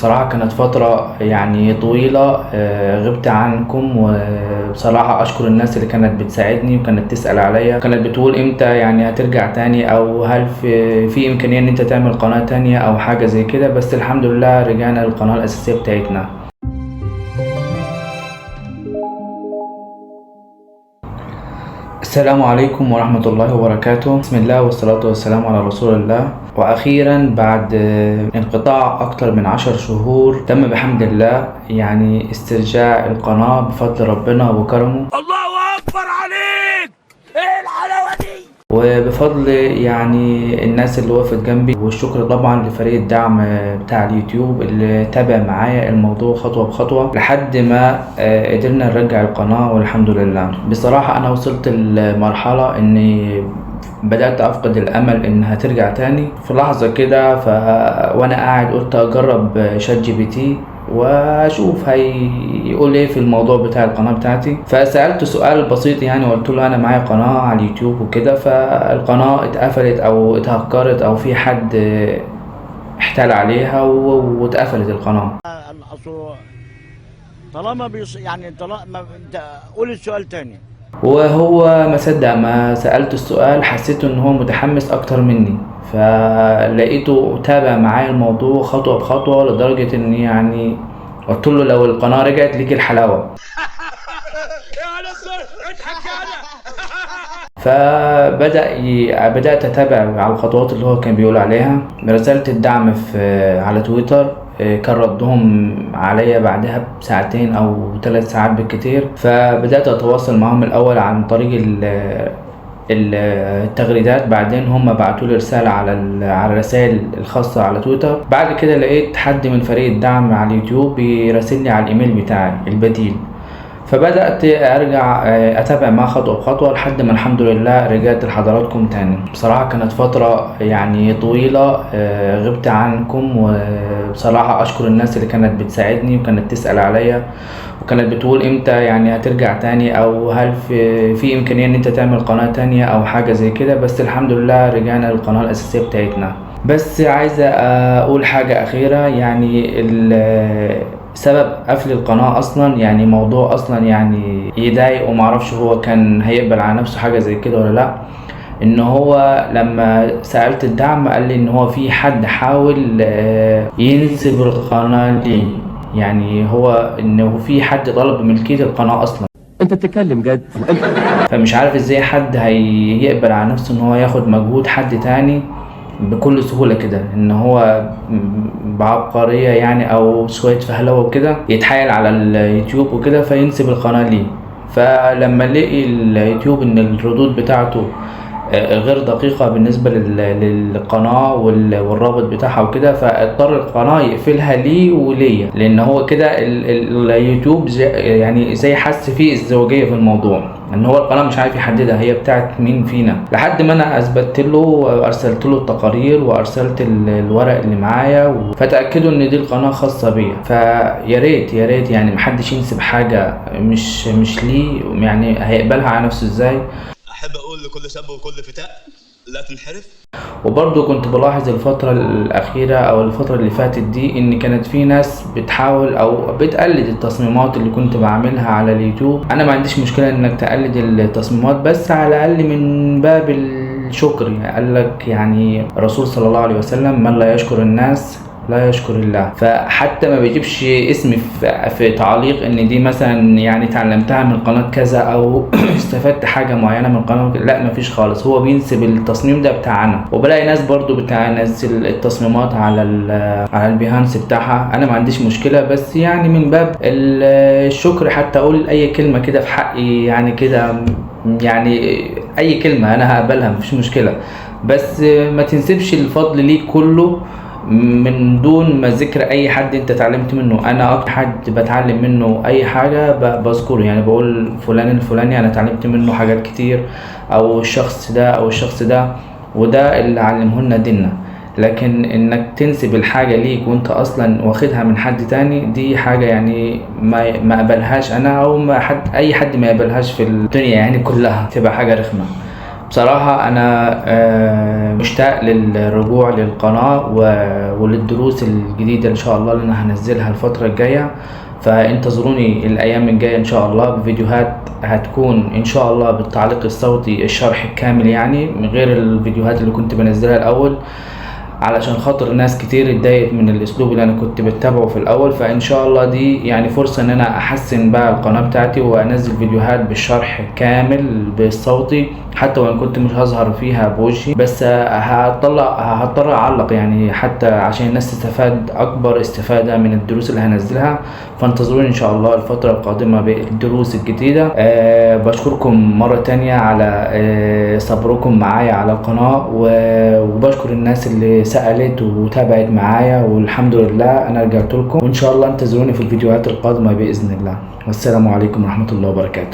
بصراحة كانت فترة يعني طويلة غبت عنكم، وبصراحة أشكر الناس اللي كانت بتساعدني وكانت تسأل عليا، كانت بتقول إمتى يعني هترجع تاني، أو هل في إمكانية إن أنت تعمل قناة تانية أو حاجة زي كده. بس الحمد لله رجعنا للقناة الأساسية بتاعتنا. السلام عليكم ورحمة الله وبركاته. بسم الله والصلاة والسلام على رسول الله. وأخيرا بعد انقطاع أكتر من 10 شهور تم بحمد الله يعني استرجاع القناة بفضل ربنا وكرمه. الله أكبر عليك، إيه الحلاوة دي؟ وبفضل يعني الناس اللي وقفت جنبي، والشكر طبعا لفريق الدعم بتاع اليوتيوب اللي تابع معايا الموضوع خطوة بخطوة لحد ما قدرنا نرجع القناة والحمد لله. بصراحة أنا وصلت لمرحلة إني بدأت أفقد الأمل إنها ترجع تاني في لحظة كده. وأنا قاعد قلت أجرب ChatGPT واشوف هيقول ايه في الموضوع بتاع القناة بتاعتي. فسألته سؤال بسيط يعني، وقلت له انا معايا قناة على اليوتيوب وكده، فالقناة اتقفلت او اتهكرت او في حد احتال عليها واتقفلت القناة. طالما يعني طالما انت قول السؤال تاني. وهو ما صدق ما سألته السؤال، حسيته ان هو متحمس اكتر مني، فلقيته تابع معايا الموضوع خطوة بخطوة لدرجة ان يعني قلت له لو القناة رجعت ليك الحلاوة. بدأت أتابع على الخطوات اللي هو كان بيقول عليها. رسالة الدعم على تويتر، كان ردهم عليا بعدها بساعتين أو 3 ساعات بالكتير. فبدأت أتواصل معهم الأول عن طريق التغريدات، بعدين هم بعتوا لي رسالة على الرسائل الخاصة على تويتر. بعد كده لقيت حد من فريق الدعم على اليوتيوب بيراسلني على الإيميل بتاعي البديل، فبدأت أرجع أتابع معاه خطوة بخطوة لحد ما الحمد لله رجعت لحضراتكم تاني. بصراحة كانت فترة يعني طويلة غبت عنكم، وبصراحة أشكر الناس اللي كانت بتساعدني وكانت تسأل عليا وكانت بتقول إمتى يعني هترجع تاني، أو هل في إمكانية إن أنت تعمل قناة تانية أو حاجة زي كده. بس الحمد لله رجعنا للقناة الأساسية بتاعتنا. بس عايز أقول حاجة أخيرة، يعني سبب قفل القناة أصلا يعني موضوع أصلا يعني يضايق، ومعرفش هو كان هيقبل على نفسه حاجة زي كده ولا لأ. إن هو لما سألت الدعم قال لي إن هو في حد حاول ينسب القناة ليه، يعني هو إنه في حد طلب ملكية القناة أصلا. أنت بتتكلم جد؟ فمش عارف إزاي حد هيقبل على نفسه إن هو ياخد مجهود حد تاني بكل سهولة كده، إن هو بعبقرية يعني أو شوية فهلوة وكده يتحايل على اليوتيوب وكده فينسب القناة ليه. فلما لقي اليوتيوب إن الردود بتاعته غير دقيقة بالنسبة للقناة والرابط بتاعها وكده، فاضطر القناة يقفلها ليه وليا، لأن هو كده اليوتيوب يعني زي حس فيه ازدواجية في الموضوع، إن هو القناة مش عارف يحددها هي بتاعت مين فينا. لحد ما أنا أثبتت له وأرسلت له التقارير وأرسلت الورق اللي معايا فتأكدوا إن دي القناة خاصة بيا. فيا ريت يا ريت يعني محدش ينسب حاجة مش ليه، يعني هيقبلها على نفسه إزاي. أحب أقول لكل شاب وكل فتاة لا تنحرف. وبرضه كنت بلاحظ الفترة الأخيرة أو الفترة اللي فاتت دي إن كانت في ناس بتحاول أو بتقلد التصميمات اللي كنت بعملها على اليوتيوب. أنا ما عنديش مشكلة إنك تقلد التصميمات، بس على الأقل من باب الشكر. يعني قال لك يعني الرسول صلى الله عليه وسلم من لا يشكر الناس لا يشكر الله. فحتى ما بيجيبش اسمي في تعليق ان دي مثلا يعني اتعلمتها من قناة كذا او استفدت حاجة معينة من قناة، لا مفيش خالص، هو بينسب التصميم ده بتاعنا. وبلاقي ناس برضو بتنزل التصميمات على البيهانس بتاعها. انا ما عنديش مشكلة، بس يعني من باب الشكر حتى اقول اي كلمة كده في حقي، يعني كده يعني اي كلمة انا هقبلها مفيش مشكلة، بس ما تنسبش الفضل ليك كله من دون ما ذكر اي حد انت اتعلمت منه. انا اكتر حد بتعلم منه اي حاجه بذكره، يعني بقول فلان الفلاني انا اتعلمت منه حاجات كتير، او الشخص ده او الشخص ده، وده اللي علمه لنا ديننا. لكن انك تنسب الحاجه ليك وانت اصلا واخدها من حد تاني، دي حاجه يعني ما اقبلهاش انا، او ما حد اي حد ما يقبلهاش في الدنيا يعني كلها، تبقى حاجه رخمه. بصراحة أنا مشتاق للرجوع للقناة وللدروس الجديدة إن شاء الله اللي أنا هنزلها الفترة الجاية. فانتظروني الأيام الجاية إن شاء الله بفيديوهات هتكون إن شاء الله بالتعليق الصوتي، الشرح الكامل يعني، من غير الفيديوهات اللي كنت بنزلها الأول، علشان خاطر ناس كتير اتضايقت من الاسلوب اللي انا كنت بتابعه في الاول. فان شاء الله دي يعني فرصة ان انا احسن بقى القناة بتاعتي وانزل فيديوهات بالشرح كامل بالصوتي، حتى وان كنت مش هظهر فيها بوجهي، بس هضطر اعلق يعني، حتى عشان الناس تستفاد اكبر استفادة من الدروس اللي هنزلها. فانتظروني ان شاء الله الفترة القادمة بالدروس الجديدة. بشكركم مرة تانية على صبركم معايا على القناة، وبشكر الناس اللي سألت وتابعت معايا، والحمد لله انا رجعت لكم، وان شاء الله انتظروني في الفيديوهات القادمة بإذن الله. والسلام عليكم ورحمة الله وبركاته.